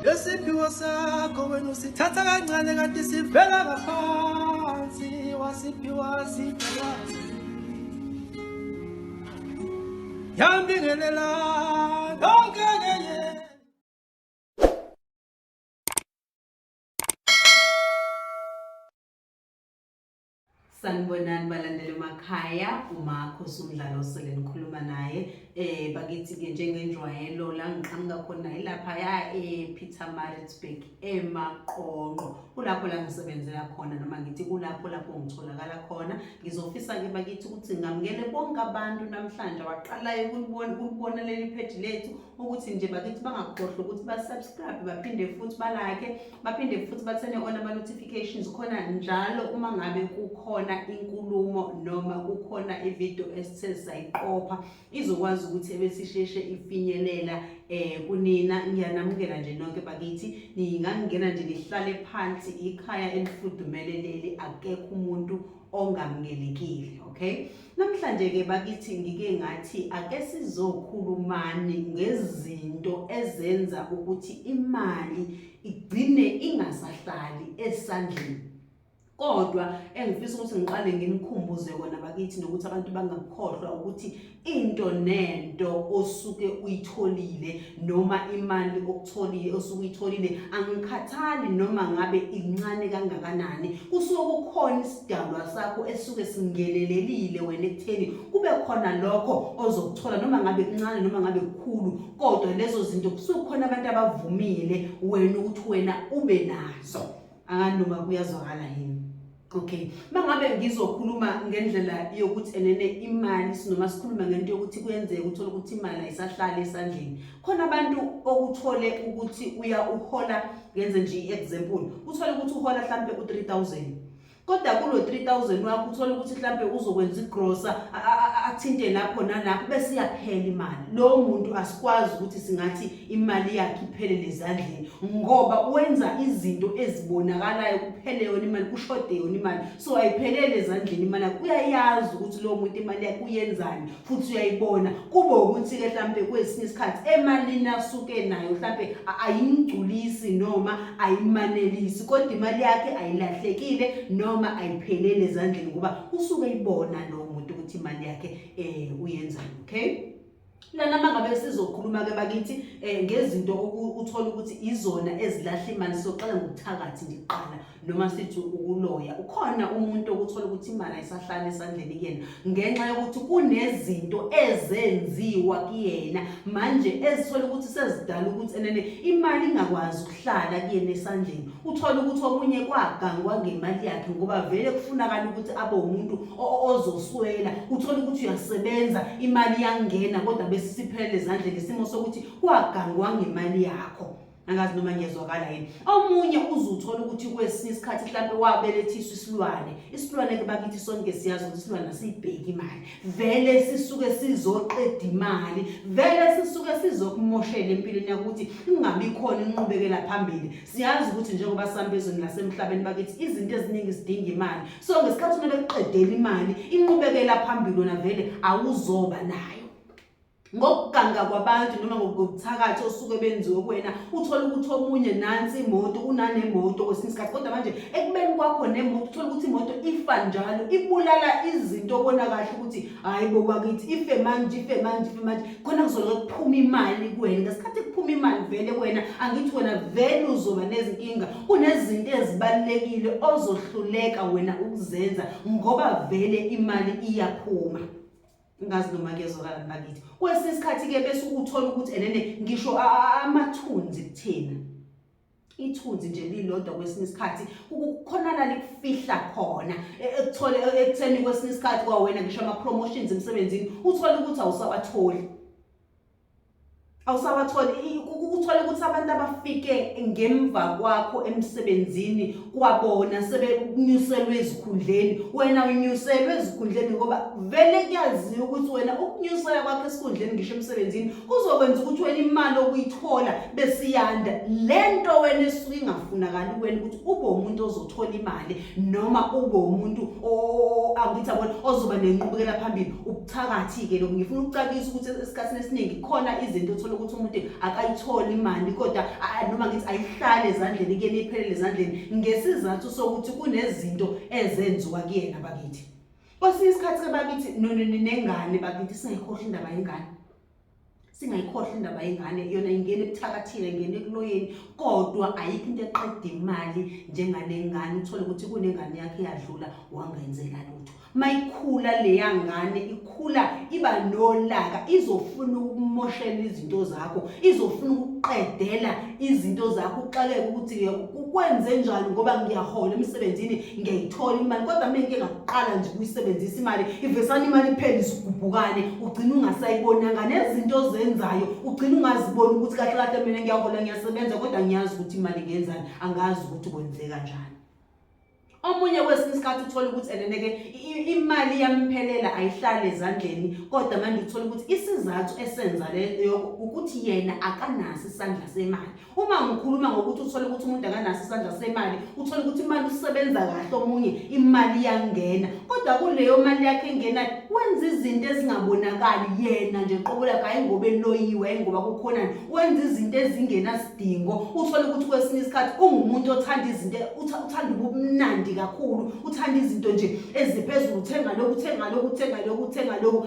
Lesiphiwo sakho wena usithatha kancane kanti sivela ngaphansi wasiphiwa sidalwa. Yambingelela yonke ke. Sanibonani balandeli emakhaya, uMakho Sumdlalo sele nikhuluma naye. Bakithi ke njengenjwayelo la ngiqhamuka khona ilapha ya ePietermaritzburg eMaqonqo. Kulapho la ngisebenzela khona noma ngithi kulapho lapho ngitholakala khona. Ngizofisa ke bakithi ukuthi ngamukele bonke abantu namhlanje abaqalayo ukulibona ukulibona leli page lethu ukuthi nje bakithi bangakhohlwa ukuthi ba-subscribe baphinde futhi balike baphinde futhi bathene on ama-notifications khona njalo uma ngabe kukhona inkulumo noma kukhona ividiyo esithe sayiqopha izokwazi ukuthi ebesisheshe ifinyelela eh kunina. Ngiyanamukela nje nonke bakithi, ningangena nje nihlale phansi, ikhaya elifudumele leli, akekho umuntu ongamukelekile. Okay, namhlanje ke bakithi ngike ngathi ake sizokhulumani ngezinto ezenza ukuthi imali igcine ingasahlali esandleni. Kodwa engifisa ukuthi ngiqale nginikhumbuze kona bakithi nokuthi abantu bangakukhohlwa ukuthi into nento osuke uyitholile noma imali okutholile osuke uyitholile, angikhathali noma ngabe incane kangakanani, kusuke kukhona isidalwa sakho esuke singenelelile wena ekutheni kube khona lokho ozokuthola, noma ngabe kuncane noma ngabe kukhulu, kodwa lezo zinto kusuke kukhona abantu abavumile wena ukuthi wena ube nazo. Anganoma kuyazwakala yini? Okay, mangabe ngizokhuluma ngendlela yokuthi enene imali sinoma sikhuluma ngento yokuthi kuyenzeka uthole ukuthi imali ayisahlali esandleni. Khona abantu okuthole ukuthi uya uhola, ngenze nje i-example, uthole ukuthi uhola mhlambe u-3000. Kodwa kulo 3000 wakho uthole ukuthi mhlambe uzokwenza igrosa athinte lapho nalapho bese iyaphela imali. Lowo muntu asikwazi ukuthi singathi imali yakhe iphelele ezandleni ngoba wenza izinto ezibonakalayo, kuphele yona imali, kushode yona imali, so ayiphelele ezandleni imali yakhe. Uyayazi ukuthi lowo muntu imali yakhe uyenzani futhi uyayibona. Kube ukuthi-ke hlampe kwesinye isikhathi emalini asuke nayo hlampe ayimgculisi noma ayimanelisi, kodwa imali yakhe ayilahlekile noma ayiphelele ezandleni ngoba usuke eyibona lowo muntu ukuthi imali yakhe uyenzani. Okay, lana mangabe sizokhuluma ke bakithi ngezinto uthola ukuthi izona ezilahla imali, soqala ngokuthakathi nje kuqala noma sithi ukuloya. Ukhona umuntu okuthola ukuthi imali ayisahlali esandleni kuyena ngenxa yokuthi kunezinto ezenziwa kuyena manje ezithola ukuthi sezidala ukuthi enene imali ingakwazi ukuhlala kuyena esandleni. Uthola ukuthi omunye kwagangwa ngemali yakhe ngoba vele kufunakala ukuthi abe umuntu ozoswela. Uthola ukuthi uyasebenza, imali iyangena, kodwa bese siphelele ezandleni ngesimo sokuthi kwagangwa ngemali yakho. Angazi noma ngiyezwakala yini. Omunye uzuthola ukuthi kwesinye isikhathi mhlampe wabelethiswa isilwane. Isilwane ke bakithi sonke siyazi ukuthi isilwane asiyibheki imali, vele sisuke sizoqeda imali, vele sisuke sizokumoshela empilweni yakho ukuthi ingabi khona inqubekela phambili. Siyazi ukuthi njengoba sihamba ezweni lasemhlabeni bakithi, izinto eziningi zidinga imali. So ngesikhathi uma bekuqedela imali, inqubekela phambili wena vele awuzoba nayo. Ngokuganga kwabantu noma ngobuthakathi osuke benziwe kuwena, uthola ukuthi omunye nansi imoto, unanemoto kwesinye isikhathi, kodwa manje ekubeni kwakho nemoto uthola ukuthi imoto ifa njalo, ibulala izinto obona kahle ukuthi hhayi bo bakithi, ife manje, ife manje, ife manje, khona kuzoloke kuphuma imali kuwena. Ngesikhathi kuphuma imali vele kuwena, angithi wena vele uzoba nezinkinga, kunezinto ezibalulekile ozohluleka wena ukuzenza ngoba vele imali iyaphuma. Ngazi noma kuyezwakala bakithi. Kwesinye isikhathi-ke bese uthola ukuthi enene ngisho amathunzi kuthina, ithunzi nje lilodwa kwesinye isikhathi kukhona la likufihla khona, ekuthole ekutheni kwesinye isikhathi kwawena ngisho ama-promotions emsebenzini uthole ukuthi awusawatholi, awusawatholi. Uthole ukuthi abantu abafike ngemva kwakho emsebenzini kwabona sebekunyuselwe ezikhundleni, wena unyuselwe ezikhundleni ngoba vele kuyaziwa ukuthi wena ukunyusela kwakho esikhundleni ngisho emsebenzini kuzokwenza ukuthi wena imali okuyithola besiyanda. Lento wena esuke ingafunakali kuwena ukuthi ube umuntu ozothola imali noma ube umuntu angithi yabona ozoba nenqubekela phambili. Ubuthakathi-ke lokhu. Ngifuna ukucakisa ukuthi esikhathini esiningi khona izinto othola uthole ukuthi umuntu akayitholi imali kodwa noma ngithi ayihlale ezandleni kuyena iphelele ezandleni ngesizathu sokuthi kunezinto ezenziwa kuyena bakithi. Kwesinye isikhathi ke bakithi nengane bakithi singayikhohlwa indaba yengane. Singayikhohlwa indaba yengane yona ingena ebuthakathini ingena ekuloyeni kodwa ayikho into eqeda imali njengale ngane uthole ukuthi kunengane yakhe eyadlula wangenzela lutho. Mayikhula leya ngane ikhula iba nolaka izofuna ukumoshela izinto zakho izofuna ukuqedela izinto zakho uxakeke ukuthi kwenze njani ngoba ngiyahola emsebenzini ngiyayithola imali kodwa mina ngike ngaqala nje ukuyisebenzisa imali ivesana imali iphele isigubhukane ugcina ungasayibonanga nezinto ozenzayo ugcina ungaziboni ukuthi kahle kahle mina ngiyahola ngiyasebenza kodwa ngiyazi ukuthi imali ngiyenzani angazi ukuthi kwenzeka njani. Omunye kwesinye isikhathi uthola ukuthi eneneke imali iyamphelela ayihlali ezandleni kodwa manje uthola ukuthi isizathu esenza leyo ukuthi yena akanaso isandla semali. Uma ngikhuluma ngokuthi uthole ukuthi umuntu akanaso isandla semali, uthole ukuthi imali usebenza kahle omunye imali iyangena kodwa kuleyo mali yakhe engena wenza izinto ezingabonakali yena nje qobo lakhe hayi ngoba eloyiwe hayi ngoba kukhonani wenza izinto ezingenasidingo uthole ukuthi kwesinye isikhathi ungumuntu othanda izinto uthanda ubumnandi kakhulu uthanda izinto nje eziphezulu uthenga lokhu uthenga lokhu uthenga lokhu uthenga lokhu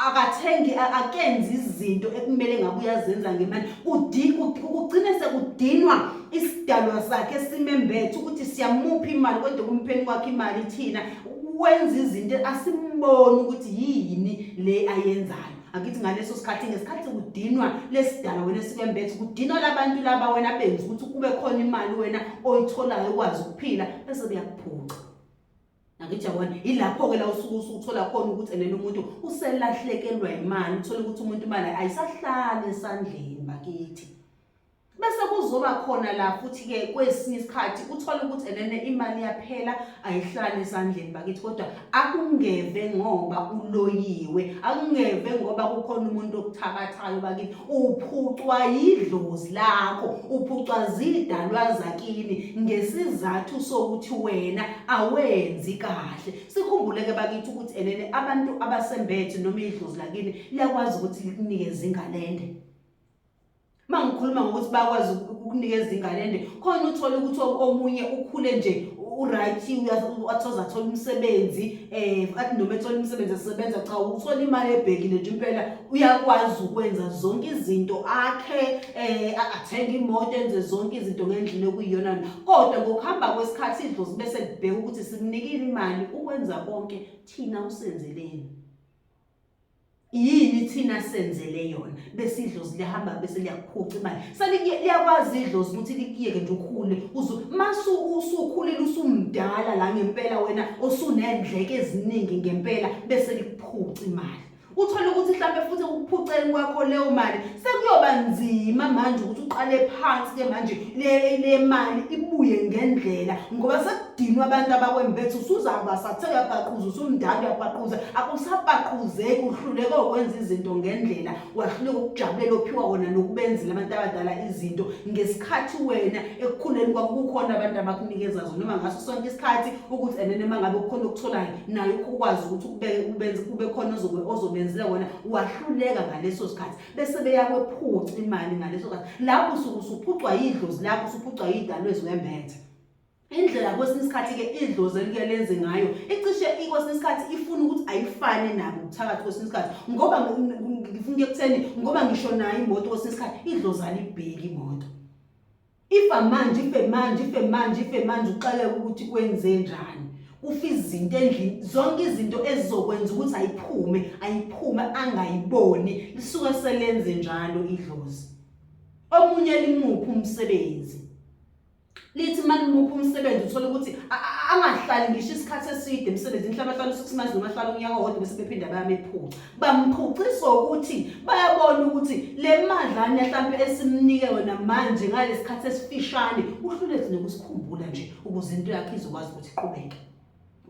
akathengi akenzi izinto ekumele ngabe uyazenza ngemali kugcine sekudinwa isidalwa sakhe esimembethe ukuthi siyamupha imali kodwa kumpheni kwakhe imali thina wenza izinto asimboni ukuthi yini le ayenzayo Angithi ngaleso sikhathi ngesikhathi kudinwa lesidala wena esikwembethe kudinwa labantu laba wena benza ukuthi kube khona imali wena oyitholayo ukwazi ukuphila bese beyakuphuca. Angithi yabona ilapho ke la usuke usuthola khona ukuthi enene umuntu uselahlekelwa imali uthole ukuthi umuntu imali ayisahlali esandleni bakithi. Bese kuzoba khona la futhi-ke kwesinye isikhathi uthole ukuthi enene imali yaphela ayihlali esandleni bakithi kodwa akungeve ngoba uloyiwe akungeve ngoba kukhona umuntu okuthakathayo bakithi uphucwa yidlozi lakho uphucwa zidalwa zakini ngesizathu sokuthi wena awenzi kahle sikhumbuleke bakithi ukuthi enene abantu abasembethe noma idlozi lakini liyakwazi ukuthi likunikeze ingalende Mangikhuluma ngokuthi bakwazi ukukunikeza ingane ende khona uthole ukuthi omunye ukhule nje uright athoza athola umsebenzi eh athi noma ethola umsebenzi esebenza cha uthola imali ebhekile nje impela uyakwazi ukwenza zonke izinto akhe eh athenge imoto enze zonke izinto ngendlela okuyiyona kodwa ngokuhamba kwesikhathi idlozi bese libheka ukuthi simnikile imali ukwenza konke thina usenzeleni Yini thina senzele yona bese idlozi liyahamba bese liyakuphuca imali seliyakwazi idlozi ukuthi likuyeke nje ukhule uzu masu usukhulile usumdala la ngempela wena osunendleke eziningi ngempela bese likuphuca imali uthole ukuthi mhlambe futhi ukuphuceni kwakho leyo mali sekuyoba nzima manje ukuthi uqale phansi ke manje le le mali ibuye ngendlela ngoba Dinwa abantu abakwembethe usuzaba sathe uyapaquza usumdala uyapaquza akusapaquzeki uhluleke ukwenza izinto ngendlela wahluleka ukujabulela ophiwa wona nokubenzela abantu abadala izinto ngesikhathi wena ekukhuleni kwakho kukhona abantu abakunikeza zona noma ngaso sonke isikhathi ukuthi enene uma ngabe kukhona okutholayo naye ukwazi ukuthi ukubeke ubenze kube khona ozobe ozobenzela wona wahluleka ngaleso sikhathi bese beyakwephuca imali ngaleso sikhathi lapho usuke usuphucwa yidlozi lakho usuphucwa yidalwe eziwembethe Indlela kwesinye isikhathi-ke idlozi elike lenze ngayo icishe kwesinye isikhathi ifuna ukuthi ayifane nabo ubuthakathi kwesinye isikhathi ngoba ngifuna ukuya ekutheni ngoba ngisho nayo imoto kwesinye isikhathi idlozi alibheki imoto ifa manje ife manje ife manje ife manje uxakeke ukuthi kwenze njani kufa izinto endlini zonke izinto ezizokwenza ukuthi ayiphume ayiphume angayiboni lisuke selenze njalo idlozi omunye limuphi umsebenzi Lithi uma limupha umsebenzi uthole ukuthi angahlali ngisho isikhathi eside emsebenzini mhlawumbe ahlale u-six months noma ahlale unyaka owodwa bese bephinda bayamephuca. Bamphuciswa ukuthi bayabona ukuthi le madlana hlampe esimnike yona manje ngalesi sikhathi esifishane uhluleke nokusikhumbula nje ukuze into yakhe izokwazi ukuthi iqhubeke.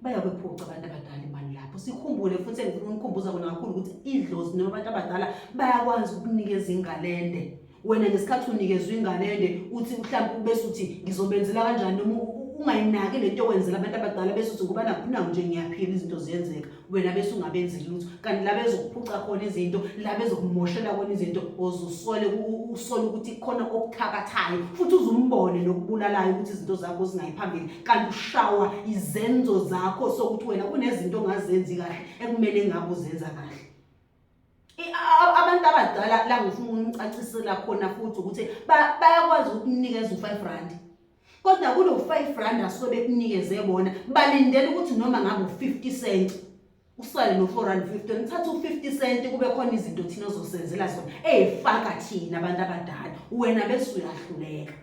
Bayakwephuca abantu abadala imali lapho. Sikhumbule futhi engifuna ukunikhumbuza kona kakhulu ukuthi idlozi noma abantu abadala bayakwazi ukukunikeza ingalende. Wena ngesikhathi unikezwa ingalende uthi mhlawumbe ubese uthi ngizobenzela kanjani noma Ungayinaki lento owenzela abantu abadala bese uthi ngoba nakhu naku nje ngiyaphila izinto ziyenzeka, wena bese ungabenzi lutho. Kanti la bezokuphuca khona izinto, la bezokumoshela khona izinto, ozusole usole ukuthi khona okuthakathayo futhi uzumbone nokubulalayo ukuthi izinto zakho zingayi phambili, kanti ushawa izenzo zakho sokuthi wena kunezinto ongazenzi kahle ekumele ngabe uzenza kahle. Abantu abadala la ngifuna ukunicacisela khona futhi ukuthi bayakwazi ukukunikeza u-5 rand, kodwa kulo 5 rand asuke bekunikeze bona balindele ukuthi noma ngabe u-50 cent usale no-4 rand 50, ngithatha u-50 cent kube khona izinto thina ozosenzela zona ey'faka thina abantu abadala, wena bese uyahluleka.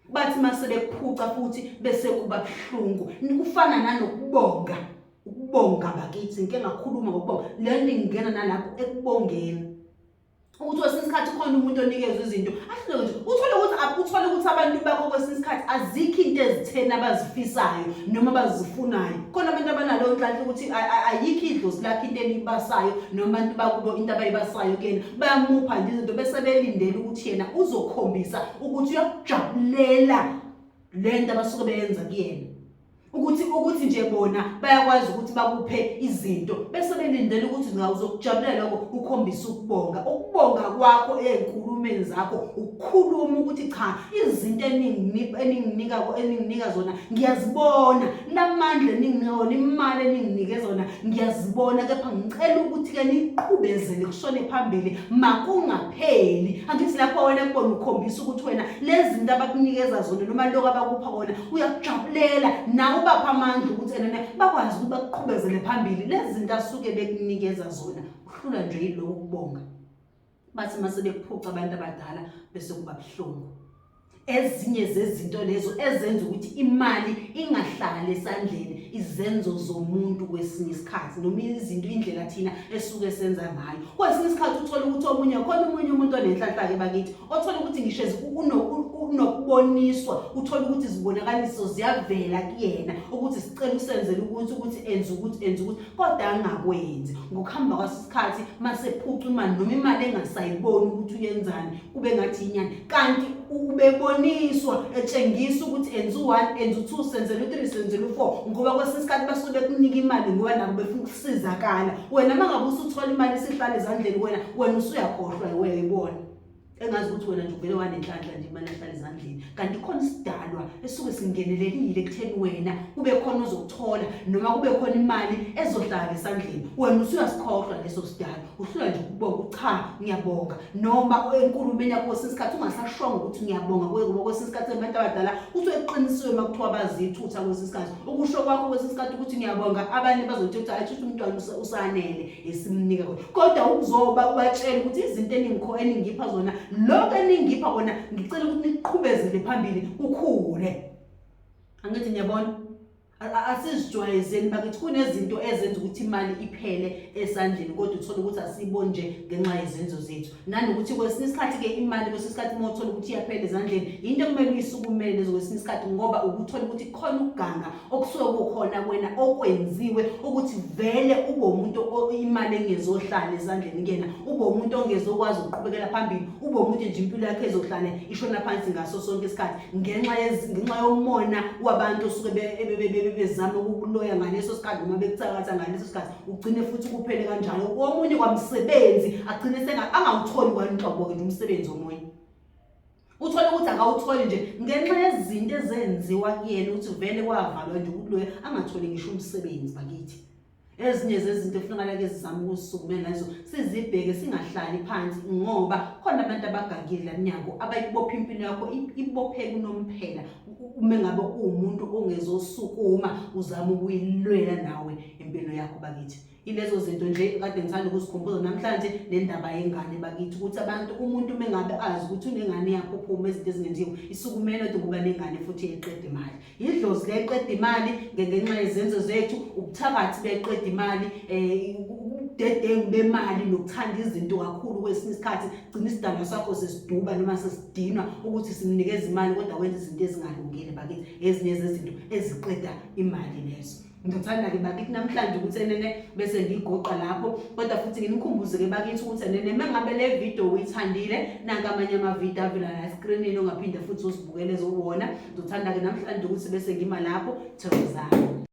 Bathi mase bekuphuca futhi bese kuba buhlungu. Kufana nanokubonga, ukubonga bakithi, ngike ngakhuluma ngokubonga, le nto ingena nalapho ekubongeni. Ukuthi kwesinye isikhathi khona umuntu onikezwe izinto ahluleke nje, uthole ukuthi abantu bakho kwesinye isikhathi azikho into ezitheni abazifisayo noma abazifunayo. Khona abantu abanaleyo nhlanhla ukuthi ayikho idlozi lakhe into elibasayo noma abantu bakubo into abayibasayo kuyena, bayamupha nje izinto bese belindele ukuthi yena uzokhombisa ukuthi uyakujabulela le nto abasuke beyenza kuyena, ukuthi nje bona bayakwazi ukuthi bakuphe izinto bese belindele ukuthi nga uzokujabulela lokho, ukhombise ukubonga. Ukubonga kwakho ey'nkulumeni zakho ukukhuluma ukuthi cha, izinto eninginika zona ngiyazibona, lamandla eninginika wona, imali eninginike zona ngiyazibona, kepha ngicela ukuthi-ke niqhubezele kushone phambili, makungapheli. Angithi lapho wena kubona ukhombisa ukuthi wena lezi zinto abakunikeza zona noma lokho abakupha kona uyakujabulela, nawe ubapha amandla ukuthi enene bakwazi ukuthi bakuqhubezele phambili lezi zinto asuke bekunikeza zona. Uhlula nje yiloko ukubonga. Bathi mase bekuphuca abantu abadala bese kuba buhlungu. Ezinye zezinto lezo ezenza ukuthi imali ingahlali esandleni, izenzo zomuntu kwesinye isikhathi noma izinto, indlela thina esuke senza ngayo. Kwesinye isikhathi uthola ukuthi omunye khona omunye umuntu onenhlanhla-ke bakithi, othola ukuthi ngisho unokuboniswa, uthola ukuthi izibonakaliso ziyavela kuyena ukuthi sicela usenzele ukuthi enze ukuthi enze ukuthi, kodwa angakwenzi. Ngokuhamba kwaso isikhathi masephuca imali noma imali engasayiboni ukuthi uyenzani, kube ngathi inyani, kanti ubeboniswa etshengisa ukuthi enza u-1, enza u-2, senzela u-3, senzela u-4. Ngoba kwesinye isikhathi basuke bekunika imali ngoba nabo befuna ukusizakala. Wena uma ngabe usuthola imali isihlala ezandleni wena usuyakhohlwa uyayibona, engazi ukuthi wena nje uvele wanenhlanhla nje imali yahlala ezandleni, kanti khona isidalwa esuke singenelelile ekutheni wena kube khona ozokuthola noma kube khona imali ezohlala esandleni, wena usuyasikhohlwa leso sidalwa. Uhlula nje ukubonga, cha ngiyabonga, noma enkulumeni yakho kwesinye isikhathi ungasashongo ukuthi ngiyabonga kuye, ngoba kwesinye isikhathi abantu abadala kusuke kuqinisiwe uma kuthiwa bazithutha. Kwesinye isikhathi ukusho kwakho kwesinye isikhathi ukuthi ngiyabonga, abanye bazothi ukuthi hayi shuthi umntwana usanele esimnika kona, kodwa ukuzoba ubatshela ukuthi izinto eningipha zona, lokho eningipha kona, ngicela ukuthi niqhubezele phambili kukhule. Angithi niyabona, asizijwayezeni bakithi, kunezinto ezenza ukuthi imali iphele esandleni, kodwa uthole ukuthi asiyiboni nje ngenxa yezenzo zethu. Nanokuthi kwesinye isikhathi-ke imali, kwesinye isikhathi uma uthola ukuthi iyaphela ezandleni, yinto ekumele uyisukumele lezo kwesinye isikhathi, ngoba ukuthola ukuthi khona ukuganga okusuke kukhona kuwena okwenziwe ukuthi vele ube umuntu imali engezohlala esandleni kuyena, ube umuntu ongezokwazi ukuqhubekela phambili, ube umuntu nje impilo yakhe ezohlale ishona phansi ngaso sonke isikhathi ngenxa yomona wabantu osuke bezama ukukuloya ngaleso sikhathi noma bekuthakatha ngaleso sikhathi, ugcine futhi kuphele kanjalo. Omunye kwamsebenzi agcine angawutholi kwanhlobo-ke nje umsebenzi, omunye uthole ukuthi akawutholi nje ngenxa yezinto ezenziwa kuyena, ukuthi vele kwavalwa nje ukuthi loyo angatholi ngisho umsebenzi bakithi. Ezinye zezinto efunakala-ke sizame ukuzisukumela lezo, sizibheke, singahlali phansi, ngoba khona abantu abagangile la mnyango abayibopha impilo yakho ibopheke unomphela uma ngabe uwumuntu ongezosukuma uzama ukuyilwela nawe impilo yakho bakithi. Ilezo zinto nje kade ngithanda ukuzikhumbuza namhlanje, nendaba yengane bakithi, ukuthi abantu, umuntu uma ngabe azi ukuthi unengane iyaphuphuma izinto ezingenziwe, isukumele kodwa ukuba nengane futhi eqeda imali. Idlozi leqeda imali ngenxa yezenzo zethu, ubuthakathi beqeda imali, ubudedengu bemali nokuthanda izinto kakhulu kwesinye isikhathi gcina isidalwa sakho sesiduba noma sesidinwa ukuthi simnikeza imali, kodwa wenza izinto ezingalungile bakithi. Ezinye zezinto eziqeda imali lezo. Ngizothanda-ke bakithi namhlanje ukuthi enene bese ngigoqa lapho kodwa futhi nginikhumbuze-ke bakithi ukuthi enene uma ngabe le video uyithandile nanka amanye amavidiyo avela la eskrinini ongaphinde futhi uzibukele zowona. Ngizothanda-ke namhlanje ukuthi bese ngima lapho. Thokozani.